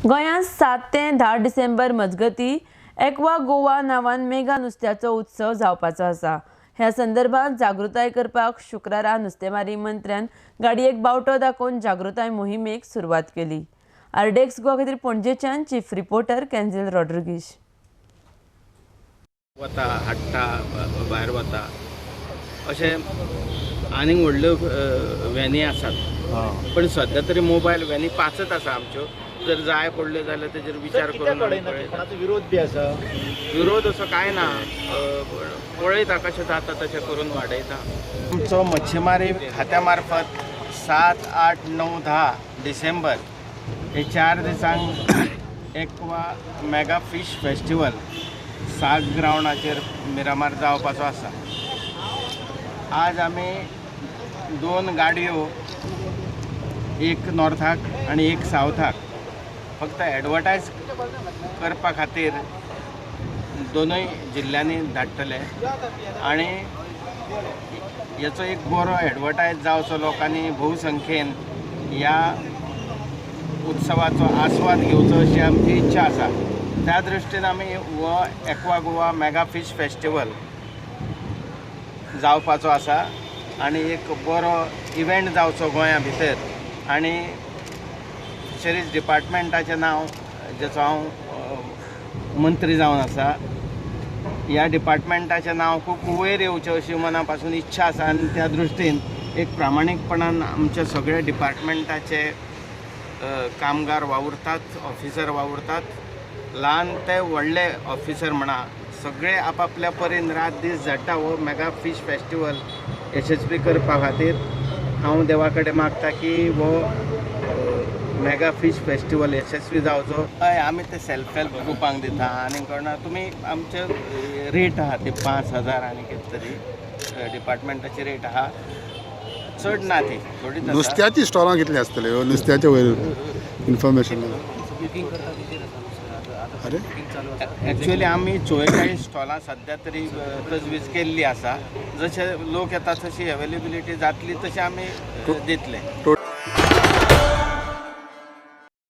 गोंयांत 7 ते 10 डिसेंबर मजगती एक्वा गोवा नांवान मेगा नुस्त्याचो उत्सव जावपाचो आसा. ह्या संदर्भात जागृताय करपाक शुक्रारा नुस्तेमारी मंत्र्यान गाडयेक बावटो दाखोवन जागृताय मोहिमेक सुरवात केली. आरडीएक्स गोवा खातीर पणजेच्यान चीफ रिपोर्टर कॅन्झील रॉड्रिगीश. वता हाडटा भायर वता अशें आनीक व्हडल्यो व्हॅनी आसात, पण सद्या तरी मोबायल व्हॅनी 5च आसा आमच्यो. जर जाय पडल्यो जाल्यार तेजेर विचार करून कोणाचो विरोध बी आसा? विरोध असो कांय ना, पळयता कशें जाता तशें करून वाडयता. आमचो मच्छीमारी खात्या मार्फत 7, 8, 9, 10 डिसेंबर हे 4 दिसांक एक्वा मेगा फिश फेस्टिवल साग ग्रावंडाचेर मिरामार जावपाचो आसा. आज आमी 2 गाडयो, एक नॉर्थाक आनी एक सावथाक, फक्त एडवर्टायज करपा खातीर दोनूय जिल्ल्यांनी धाडटले आनी हेचो एक बरो एडवर्टायज जावचो, लोकांनी भोवसंख्येन ह्या उत्सवाचो आस्वाद घेवचो अशी आमची इच्छा आसा. त्या दृश्टीन आमी हो Aqua Goa mega fish festival जावपाचो आसा आनी एक बरो इव्हेंट जावचो गोंया भितर. आनी फिशरीज डिपार्टमेंटाचें नांव, जेचो हांव मंत्री जावन आसा, ह्या डिपार्टमेंटाचें नांव खूब वयर येवचें अशी मना पासून इच्छा आसा आनी त्या दृश्टीन एक प्रामाणीकपणान आमच्या सगळ्या डिपार्टमेंटाचे कामगार वावुरतात, ऑफिसर वावुरतात, ल्हान ते व्हडले ऑफिसर म्हणा, सगळे आपापल्या परीन रात दीस झडटा हो मेगा फिश फेस्टिवल यशस्वी करपा खातीर. हांव देवा कडेन मागता की हो मेगा फिश फेस्टिवल यशस्वी जावचो. हय, आमी ते सेल्फ हेल्प ग्रुपांक दिता आनी कोणा तुमी आमचे रेट आहा ती 5,000 आनी कितें तरी डिपार्टमेंटाची रेट आहा, चड ना ती थोडीच. नुस्त्याची स्टॉलां कितलीं आसतली? नुस्त्याचे वयर इन्फॉर्मेशन. अरे एक्चुअली आमी 44 स्टॉलां सद्या तरी तजवीज केल्ली आसा. जशे लोक येता तशी अवेलेबिलिटी जातली तशी आमी दितले.